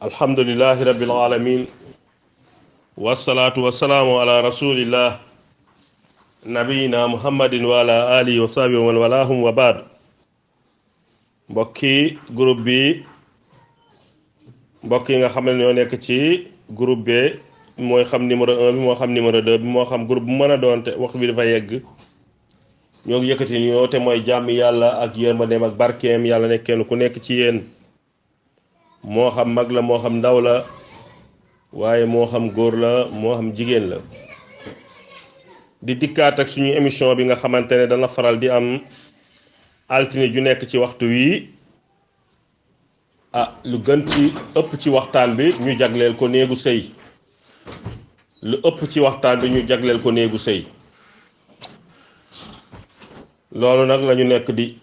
alhamdulillahi rabbil alamin wassalatu wassalamu ala rasulillah nabiyina muhammadin wa ala alihi wa sahbihi wa man walahum wa ba'd. mbokki groupe bi mbokk yi nga xam ne ñoo nekk ci groupe bi mooy xam numéro 1 bi moo xam numéro 2 bi moo xam groupe bu mën a doon te waxtu bi dafa yegg ñoo ngi yëkkati ñoo te mooy jàmm yàlla ak yërmandeem ak barkeem yàlla nekk kenn ku nekk ci yéen moo xam mag la moo xam ndaw la waaye moo xam góor la moo xam jigéen la di dikkaat ak suñu émission bi nga xamante ne dana faral di am altine ju nekk ci waxtu wii lu gën ci ëpp ci waxtaan bi ñu jagleel ko néegu sëy lu ëpp ci waxtaan bi ñu jagleel ko néegu sëy loolu nag lañu nekk di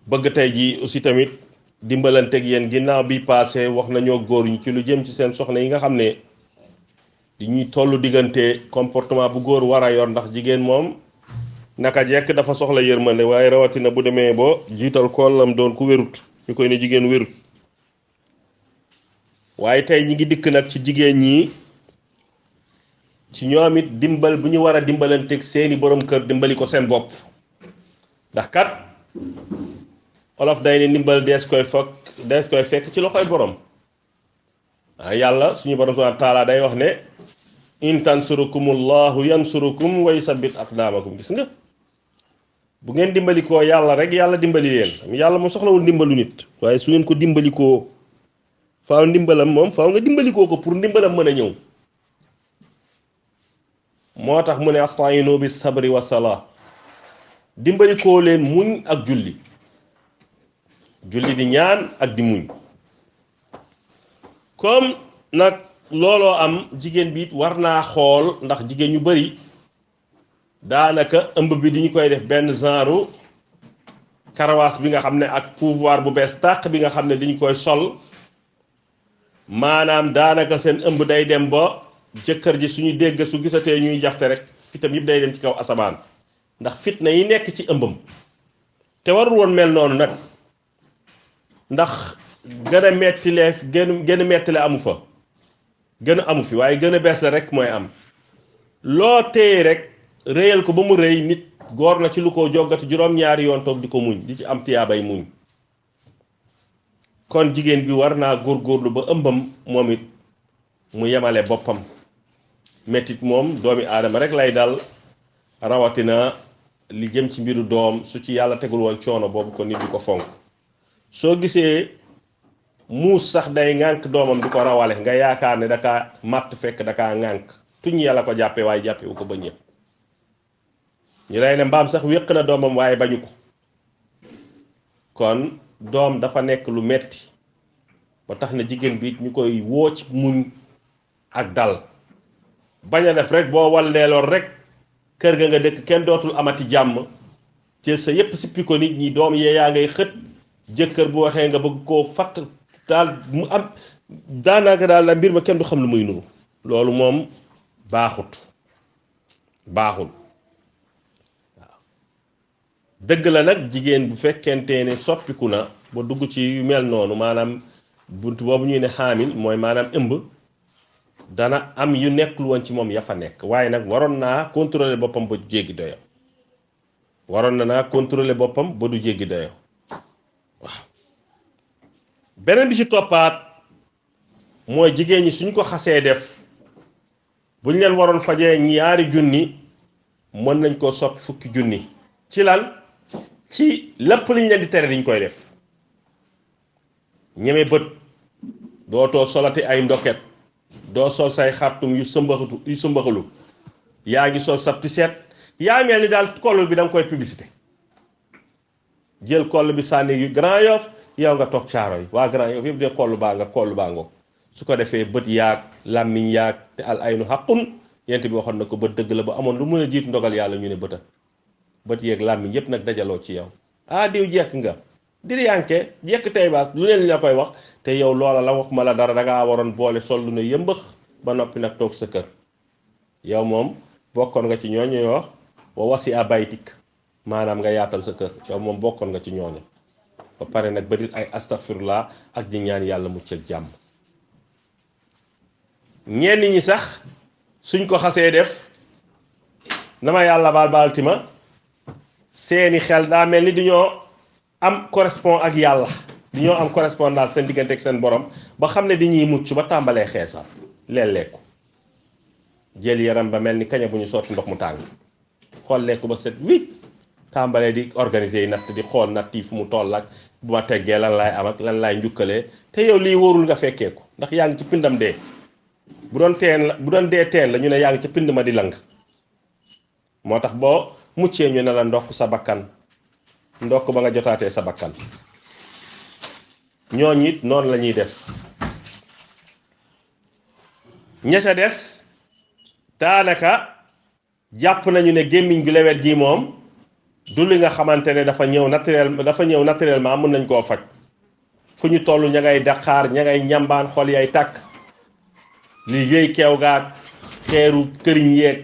bëgg tey ji aussi tamit dimbalanteeg yéen ginnaaw bi passé wax nañoo góor ñi ci lu jëm ci seen soxna yi nga xam ne di ñuy tollu diggante comportement bu góor war a yor ndax jigéen moom naka jekk dafa soxla yërmande waaye rawatina bu demee boo jiital koolam doon ku wérut ñu koy ne jigéen wérut waaye tey ñi ngi dikk nag ci jigéen ñi ci ñoom it dimbal bu ñu war a dimbalanteeg seeni borom kër dimbali ko seen bopp ndax kat olof day ne ndimbal dees koy fekk ci loxoy borom yàlla suñu borom subhanahu wa taala day wax ne in tansurukumullahu yansurukum wa yusabbit aqdamakum gis nga bu ngeen dimbalikoo yàlla rek yàlla dimbali leen yàlla mu soxlawul ndimbalu nit waaye su ngeen ko dimbalikoo faaw ndimbalam moom faaw nga dimbalikoo ko pour ndimbalam mën a ñëw moo tax mu ne astainu bis sabri wa salaa dimbalikoo leen muñ ak julli di ñaan ak di muñ comme nag looloo am jigéen bi it war naa xool ndax jigéen ñu bari daanaka ëmb bi di ñu koy def benn genre karawaas bi nga xam ne ak pouvoir bu bees tàq bi nga xam ne diñu koy sol maanaam daanaka seen ëmb day dem ba jëkkër ji suñu dégg su gisatee ñuy jafte rek fitam yëpp day dem ci kaw asamaan ndax fitna yi nekk ci ëmbam te warul woon mel noonu nag ndax gën a mettile amu fa gën a amu fi waaye gën a bees la rek mooy am loo téye rek réyal ko ba mu rëy nit góor na ci lu ko joggati juróom-ñaari yoon toog di ko muñ di ci am tiyaabay muñ kon jigéen bi war naa góorgóorlu ba ëmbam moom it mu yemale boppam mettit moom doomi aadama rek lay dal rawatina li jëm ci mbiru doom su ci yàlla tegul woon coono boobu ko nit di ko fonk soo gisee muus sax day ŋànk doomam di ko rawale nga yaakaar ne daka màtt fekk daka ŋànk tuñ yàlla ko jàppe waaye jàppewu ko ba ñëpp ñu lay ne mbaam sax wéq na doomam waaye bañu ko kon doom dafa nekk lu metti ba tax na jigéen bi ñu koy woo ci muñ ak dal bañ a def rek boo walleeloon rek kër ga nga dëkk kenn dootul amati jàmm ci sa yépp sippi ko nit ñi doom yee yaa ngay xët jëkkër bu waxee nga bëgg koo fatt daal mu am daanaka daal la mbir ma kenn du xam lu muy nuru loolu moom baaxul waaw dëgg la nag jigéen bu fekkente ne soppiku na ba dugg ci yu mel noonu maanaam bunt boobu ñuy ne xaamil mooy maanaam ëmb dana am yu nekkul woon ci moom ya fa nekk waaye nag waroon naa contrôler boppam ba du jéggi doyo boppam ba du jéggi doyo waaw beneen bi ci toppaat mooy jigéen ñi suñ ko xasee def buñ leen waroon fajee ñaari junni mën nañ koo soppi fukki junni ci lan ci lépp liñ leen di tere diñ koy def ñeme bët dootoo solati ay ndoket doo sol say xartum yu sëmbaxalu yaa ngi sol sab tiset yaa mel ni daal koll bi da nga koy publicité jël koll bi sànni yu Grand Yoff yow nga toog caaro yi waa Grand Yoff yëpp de koll baa ngo su ko defee bët yaag làmmiñ yaag te al aynu xaqun yent bi waxoon na ko bët dëgg la ba amoon lu mën a jiitu ndogal yàlla ñu ne bëta bët yeeg làmmiñ yëpp nag dajaloo ci yow diw jekk nga dir yanke jekk tey baas lu leen la koy wax te yow loola la wax ma la dara dangaa waroon boole sol lu ne yëmbax ba noppi nag toog sa kër yow moom bokkoon nga ci ñooñu wax wa wasi a baytik maanaam nga yaatal sa kër yow bokkoon nga ci ñooñu ba pare nag bari ay astaghfirullah ak di ñaan yàlla mucc ak jàmm ñenn ñi sax suñ ko xasee def nama yàlla baal tima seeni xel daa mel ni dañoo am correspond ak yàlla dañoo am correspondance seen diggante ak seen borom ba xam ne dañuy mucc ba tàmbalee xeesal lekku jël yaram ba mel ni kaña bu ñu sotti ndox mu tàng xool lekku ba set wicc tàmbalee di organiser yi natt di xool natt yi fu mu toll ak bu ma teggee lan laay am ak lan laay njukkalee te yow lii wóorul nga fekkee ko ndax yaa ngi ci pindam dee bu doon dee teen la ñu ne yaa ngi ci pind ma di lang moo tax boo muccee ñu ne la ndokk sa bakkan ndokk ba nga jotaatee sa bakkan ñooñ it noonu la ñuy def ña ca des daanaka jàpp nañu ne gémmiñ gu lewet gi moom du li nga xamante ne dafa ñëw naturellement mën nañ koo faj fu ñu toll ña ngay daqaar ña ngay ñambaan xol yay tàkk liggéey keew gaag xeeru këriñ yeeg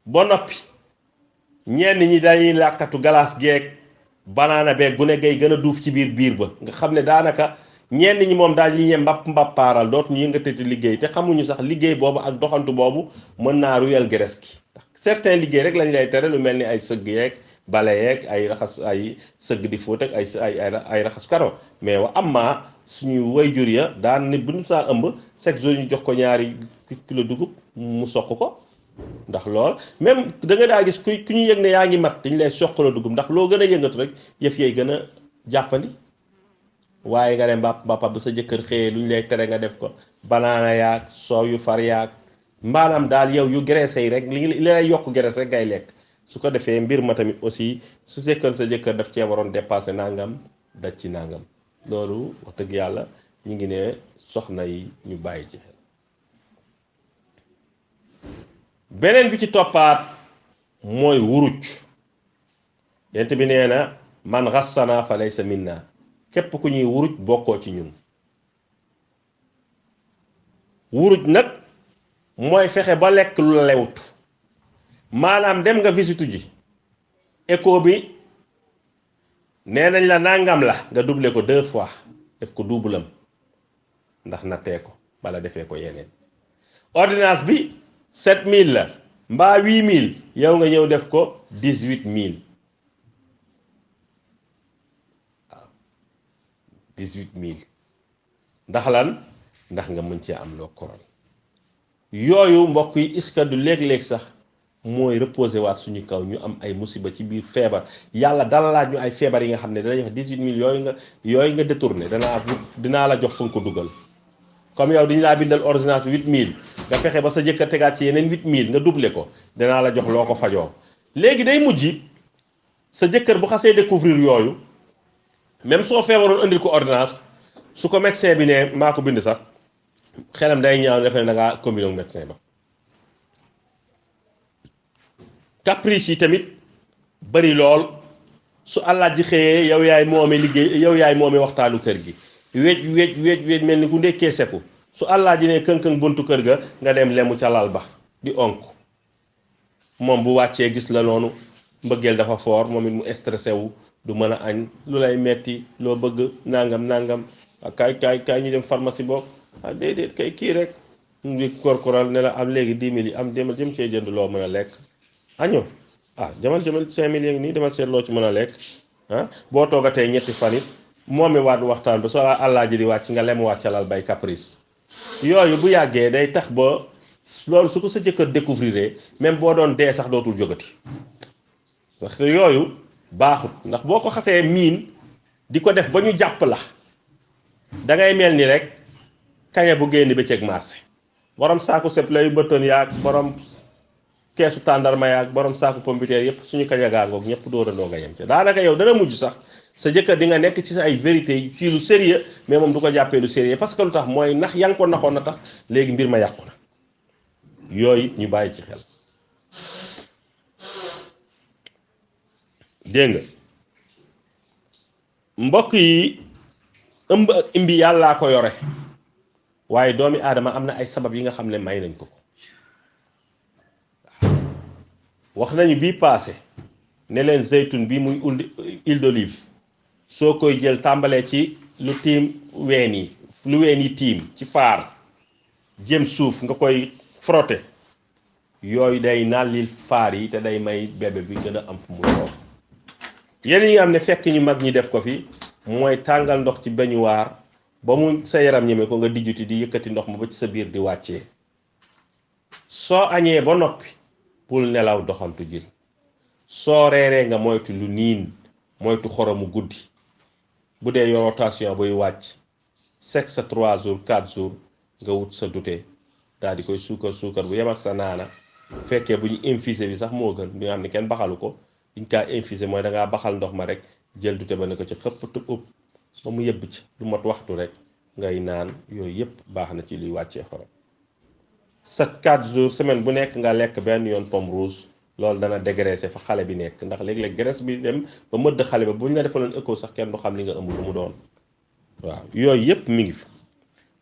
ba noppi ñenn ñi dañuy làkkatu galaas geeg banaana beeg gu ne gay gën a duuf ci biir ba nga xam ne daanaka ñenn ñi moom daal yi ñe mbappaaral dootuñu yëngatati liggéey te xamuñu sax liggéey boobu ak doxantu boobu mën naa ruyal geres gi certains liggéey rek lañ lay tere lu mel ni ay sëgg yeeg bale yeeg ay raxas ay sëgg di fóot ak ay raxas karo mais wa amma suñu wayjur ya daan ne bu ñu saa ëmb chaque jour ñu jox ko ñaari kilo dugub mu soq ko ndax lool même da nga daa gis ku ñu yëg ne yaa ngi mat dañ lay soq la dugub ndax loo gën a yëngatu rek yëf yay gën a jàppandi waaye nga dem mbappa ba sa jëkkër xëyee lu ñu lay tere nga def ko banaana yaag soow yu far yaag maanaam daal yow yu graisse yi rek li lay yokk graisse rek ngay lekk su ko defee mbir ma tamit aussi su sekkal sa jëkkër daf cee waroon dépassé nangam daj ci nangam loolu wax dëgg yàlla ñu ngi ne soxna yi ñu bàyyi ci xel beneen bi ci toppaat mooy wuruj yent bi nee na man xassana fa laysa minna képp ku ñuy wuruj bokkoo ci ñun wuruj nag mooy fexe ba lekk lu la lewut maanaam dem nga visitu ji écho bi nee nañ la nangam la nga doublé ko 2 fois def ko double ndax nattee ko bala defee ko yeneen ordonnance bi 7000 la mbaa 8000 yow nga ñëw def ko 18000 waaw 18000 ndax lan ndax nga mën cee am loo koron yooyu mbokk yi est-ce que du léeg-léeg sax mooy reposé waat suñu kaw ñu am ay musiba ci biir feebar yàlla dala laaj ñu ay feebar yi nga xam ne danañ wax 18000 yooyu nga détourné dinaa la jox fu nga ko dugal comme yow dañu laa bindal ordonnance 8000 nga fexe ba sa jëkkër tegaat ci yeneen 8000 nga doublé ko danaa la jox loo ko fajoo léegi day mujj sa jëkkër bu xasee découvrir yooyu même soo feebaroon andil ko ordonnance su ko médecin bi ne maa ko bind sax xelam day ñaaw defe ne da ngaa combiner ak médecin ba caprice yi tamit bari lool su àllaaj ji xëyee yow yaay moome liggéey yow yaay moome waxtaanu kër gi weej mel ni ku ndekkee seku su àllaaj ji ne këng-këng buntu kër ga nga dem lemu ca lal ba di onk moom bu wàccee gis la noonu mbëggeel dafa foor moom it mu stressé wu du mën a añ lu lay metti loo bëgg nangam kaay ñu dem pharmacie boobu déedéet kay kii rek mu ngi korkoral ne la am léegi 10 000 yi am demal jëm cee jënd loo mën a lekk año demal 5000 yi nii demal seet loo ci mën a lekk boo toogatee ñetti fan it moom mi waat waxtaan ba soo àllaa ji di wàcc nga lem wàccalal bay caprice yooyu bu yàggee day tax ba loolu su ko sa jëkkër découvrir même boo doon dee sax dootul jógati parce que yooyu baaxut ndax boo ko xasee miin di ko def ba ñu jàpp la da ngay mel ni rek kaña bu génn bëccëg marché borom saaku sep lay bëtoon yaag borom keesu tàndarma yaag borom saaku pompiteer yëpp suñu kaña gaangoog ñëpp dóorandoo nga yem ca daanaka yow dana mujj sax sa jëkkër di nga nekk ci sa ay vérité ci lu sérieux mais moom du ko jàppee lu sérieux parce que lu tax mooy nax yaa ngi ko naxoon na tax léegi mbir ma yàqu na yooyu ñu bàyyi ci xel dégg nga mbokk yi ëmb ak imbi yàllaa ko yore waaye doomi aadama am na ay sabab yi nga xam ne may nañ ko wax nañu bii passé ne leen zeytun bi muy huile d'olive soo koy jël tàmbalee ci lu tiim ween yi tiim ci faar jëm suuf nga koy frotter yooyu day nàllil faar yi te day may bébé bi gën a am fu mu toog yéen yi nga xam ne fekk ñu mag ñi def ko fi mooy tàngal ndox ci baignoire ba mu sa yaram ñeme ko nga dijjuti di yëkkati ndox ma ba ci sa biir di wàccee soo añee ba noppi bul nelaw doxantu jil soo reeree nga moytu lu niin moytu xoromu guddi bu dee yow rotation buy wàcc sexe sa 3 jours 4 jours nga wut sa dute daal di koy suukar bu yem ak sa naana fekkee bu ñu infusé bi sax moo gën bi nga xam ne kenn baxalu ko diñ kaa infusé mooy da ngaa baxal ndox ma rek jël dute ba ne ko ci xëpp tub ub ba mu yëbb ci lu mot waxtu rek ngay naan yooyu yëpp baax na ci luy wàccee xorom sa 4 jours semaine bu nekk nga lekk benn yoon pomme rouge loolu dana dégraisser fa xale bi nekk ndax léeg-léeg graisse bi dem ba mëdd xale ba bu ñu la defaloon écho sax kenn du xam li nga ëmb lu mu doon waaw yooyu yëpp mi ngi fi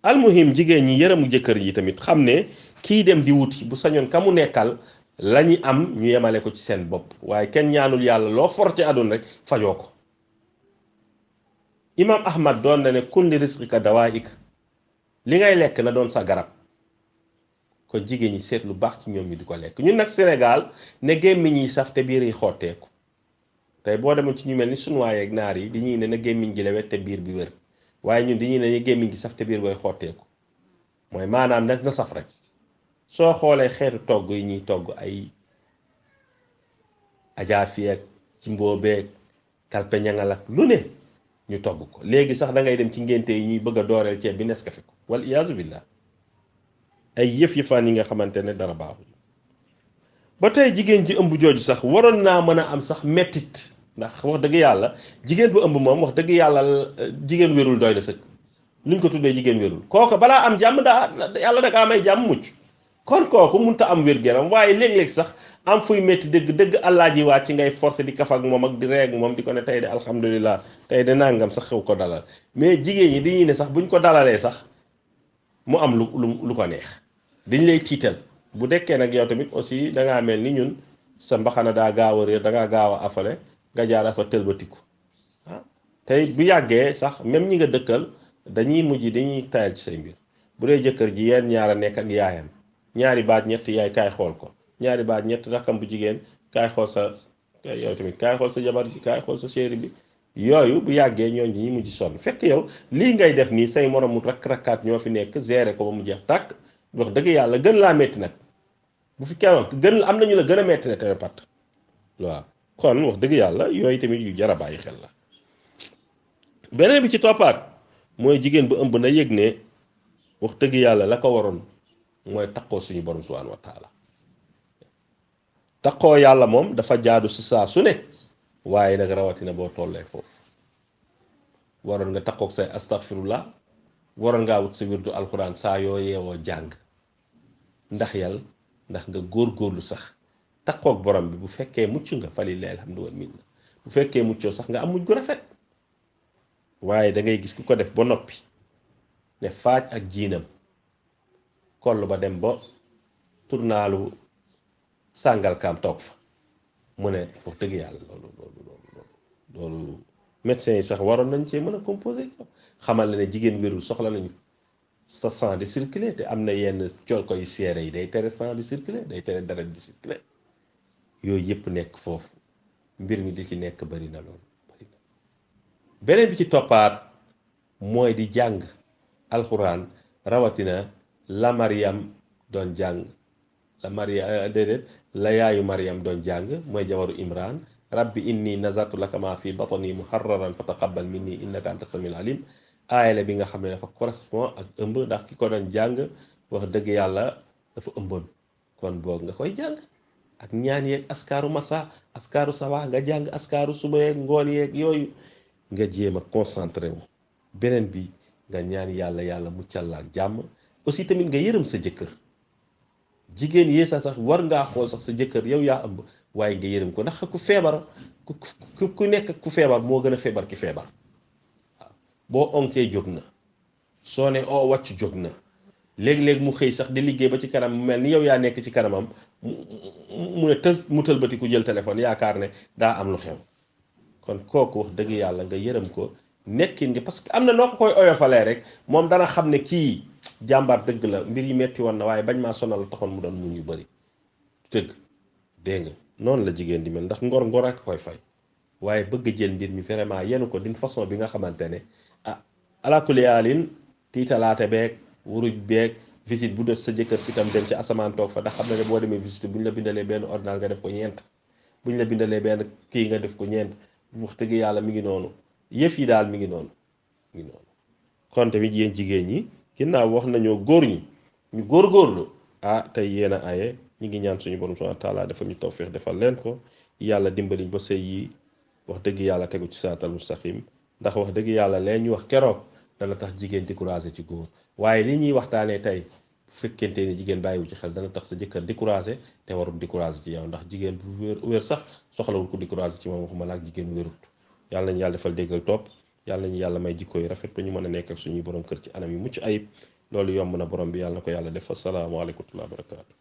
almuhim jigéen ñi yërëmu jëkkër yi tamit xam ne kii dem di wuti bu sañoon ka mu nekkal la ñu am ñu yemale ko ci seen bopp waaye kenn ñaanul yàlla loo for ci àdduna rek fajoo ko imam ahmad doon na ne kun li risqika dawaik li ngay lekk na doon sa garab ko jigéen ñi seet lu baax ci ñoom ñi di ko lekk ñun nag Sénégal ne gémmiñ yi saf te biir yi xotteeku tey boo demoon ci ñu mel ni sunuwaay ak naar yi dañuy ne na gémmiñ gi lewet te biir bi wér waaye ñun dañuy ne gémmiñ gi saf te biir booy xotteeku mooy maanaam nag na saf rek soo xoolee xeetu togg yi ñuy togg ay ajaar fi ak ci mboobeeg kalpe ñangal ak lu ne ñu togg ko léegi sax da ngay dem ci ngénte yi ñuy bëgg a dooreel ceeb bi Nescafé ko wal iyaazu billah ay yëf-yëfaan yi nga xamante ne dara baaxul ba tey jigéen ji ëmb jooju sax waroon naa mën a am sax mettit ndax wax dëgg yàlla jigéen bu ëmb moom wax dëgg yàlla jigéen wérul doy na sëkk luñ ko tuddee jigéen wérul kooku balaa am jàmm daa yàlla da kaa may jàmm mucc kon kooku munta am wér-gu-yaram waaye léeg-léeg sax am fuy métti dëgg allah ji wàcc ngay forcé di kaf ak moom ak di reeg moom di ko ne tey de alhamdulilah tey de nangam sax xew ko dalal mais jigéen ñi dañuy ne sax buñ ko dalalee sax mu am lu ko neex dañ lay tiital bu dekkee nag yow tamit aussi da ngaa mel ni ñun sa mbaxana daa gaaw a réer da ngaa gaaw a afale nga jaar afa tëlbatiku ah tey bu yàggee sax même ñi nga dëkkal dañuy mujj dañuy tayal ci say mbir bu dee jëkkër ji yeen ñaar a nekk ak yaayam ñaari baat ñett yaay kaay xool ko ñaari baat ñett rakam bu jigéen kaay xool sa yow tamit kaay xool sa jabar ji kaay xool sa chéri bi yooyu bu yàggee ñooñu ñi mujj sonn fekk yow lii ngay def nii say moromu rakkaat ñoo fi nekk gérer ko ba mu jeex tàkk wax dëgg yàlla gën laa metti nag bu fi kenn gën am nañu la gën a metti ne te pat waaw kon wax dëgg yàlla yooyu tamit yu jar a bàyyi xel la beneen bi ci toppaat mooy jigéen bu ëmb na yëg ne wax dëgg yàlla la ko waroon mooy taqoo suñu borom subhanahu wa taala taqoo yàlla moom dafa jaadu si saa su ne waaye nag rawatina boo tollee foofu waroon nga taqoog say astaghfirullah waroon ngaa wut sa wirdu alxuraan saa yoo yeewoo jàng ndax yàlla ndax nga góorgóorlu sax taqoog borom bi bu fekkee mucc nga fa lillahi alhamdu wal minna bu fekkee muccoo sax nga am mujj gu rafet waaye da ngay gis ku ko def ba noppi ne faaj ak jiinam koll ba dem ba tournaalu sàngal kaam toog fa mu ne wax dëgg yàlla loolu médecins yi sax waroon nañ cee mën a composé xamal la ne jigéen wérul soxla nañu sa sang di circuler te am na yenn cool ko yu seere yi day tere sang di circuler day tere deret di circuler yooyu yëpp nekk foofu mbir mi di ci nekk bari na loolu beneen bi ci toppaat mooy di jàng alxuraan rawatina la Mariam doon jàng la yaayu Mariam doon jàng mooy jawaru Imran rabbi inni nazartu laka ma fi batni muharraran fa taqabbal minni innaka anta samiul alim aayale bi nga xam ne dafa correspond ak ëmb ndax ki ko doon jàng wax dëgg yàlla dafa ëmboon kon boog nga koy jàng ak ñaan yeeg askaaru masa askaaru sabaa nga jàng askaaru suba yeeg ngoon yeeg yooyu nga jéem a concentré wu beneen bi nga ñaan yàlla muccal la ak jàmm aussi tamit nga yërëm sa jëkkër jigéen yee sax war ngaa xool sax sa jëkkër yow yaa ëmb waaye nga yërëm ko ndax ku feebar ku nekk ku feebar moo gën a feebar ki feebar waaw boo onkee jóg na soo ne oo wàcc jóg na léeg-léeg mu xëy sax di liggéey ba ci kanam mu mel ni yow yaa nekk ci kanamam mu ne mu tëlbati ku jël téléphone yaakaar ne daa am lu xew kon kooku wax dëgg yàlla nga yërëm ko nekkin nga parce que am na noo ko koy oyofalee rek moom dana xam ne kii jàmbaar dëgg la mbir yi metti woon na waaye bañ maa sonal taxoon mu doon muñ yu bari dëgg dégg nga noonu la jigéen di mel ndax ngor ngor ak koy fay waaye bëgg jël mbir mi vraiment yenu ko d'une façon bi nga xamante ne ah alaakulli yaalin tiitalaate beeg wuruj beeg visite bu def sa jëkkër fi tam dem ci asamaan toog fa ndax xam na ne boo demee visite bu ñu la bindalee benn ordonnance nga def ko ñeent bu ñu la bindalee benn kii nga def ko ñeent wax dëgg yàlla mi ngi noonu yëf yi daal mi ngi noonu mi ngi noonu kon tamit yéen jigéen ñi ginnaaw wax nañoo góor ñi ñu góorgóorlu ah tey yéen a aye ñu ngi ñaan suñu borom subhanahu wa taala defal ñu tawfiix defal leen ko yàlla dimbaliñ ba sëy yi wax dëgg yàlla tegu ci saatal mustaqim ndax wax dëgg yàlla leen ñu wax keroog dana tax jigéen découragé ci góor waaye li ñuy waxtaanee tey bu fekkente ni jigéen bàyyiwu ci xel dana tax sa jëkkër découragé te warul découragé ci yow ndax jigéen bu wér sax soxlawul ko découragé ci moom waxuma la ak jigéen wérut yàlla nañu yàlla defal déggal topp yàlla nañu yàlla may jikko yu rafet ba ñu mën a nekk ak suñuy borom kër ci anam yu mucc ayib loolu yomb na borom bi yàlla na ko yàlla def asalaamaaleykum wa rahmatulah barakaatu